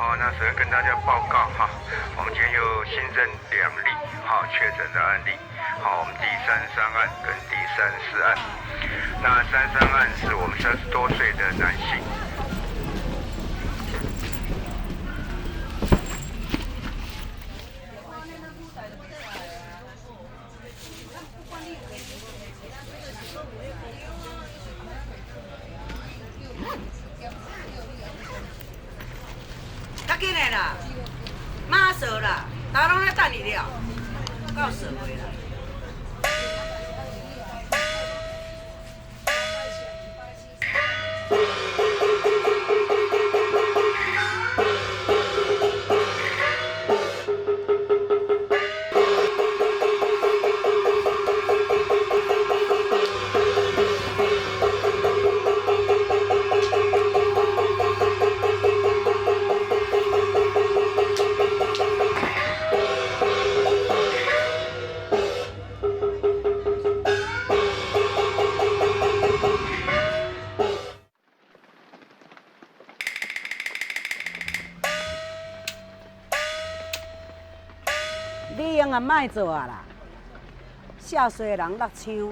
好，那首先跟大家報告哈，我們今天又新增2例哈確診的案例。好，我們第33案跟第34案。那三三案是我們30多歲的男性。較緊的啦，馬上啦，大家攏咧等你了，夠社會啦。你永遠莫做啊啦！下衰人落槍，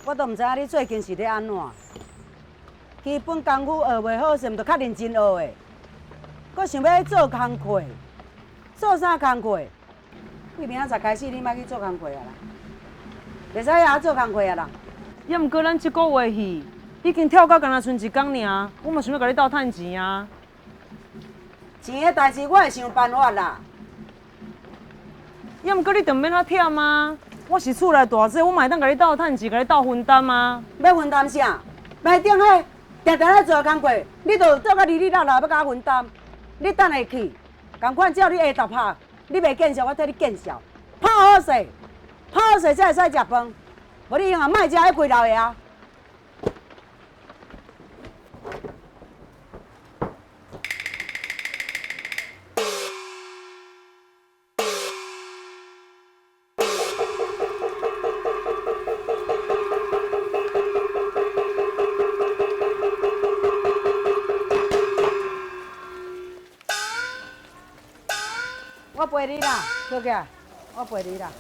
我都毋知影你最近是咧按怎。基本功夫學袂好，是毋著較認真學的？閣想欲做工課，做啥工課？對明仔載開始，你莫去做工課啊啦！袂使遐做工課啊啦！抑毋過咱這個月戲已經跳到敢若賰一工爾，我嘛想欲共你鬥趁錢啊！錢的代誌我會想辦法啦。抑毋過你著毋免遐忝啊！我是厝內大姐，我嘛會當共你鬥趁錢，共你鬥分擔啊！欲分擔啥？麥頂彼定定咧做工課，你著做甲哩哩啦啦，欲共我分擔？你等下去，仝款照你下晝拍，你袂見笑，我替你見笑。拍好勢，拍好勢才會使食飯，無你永遠莫食彼規樓的啊！我陪你啦，坐起來，我陪你啦。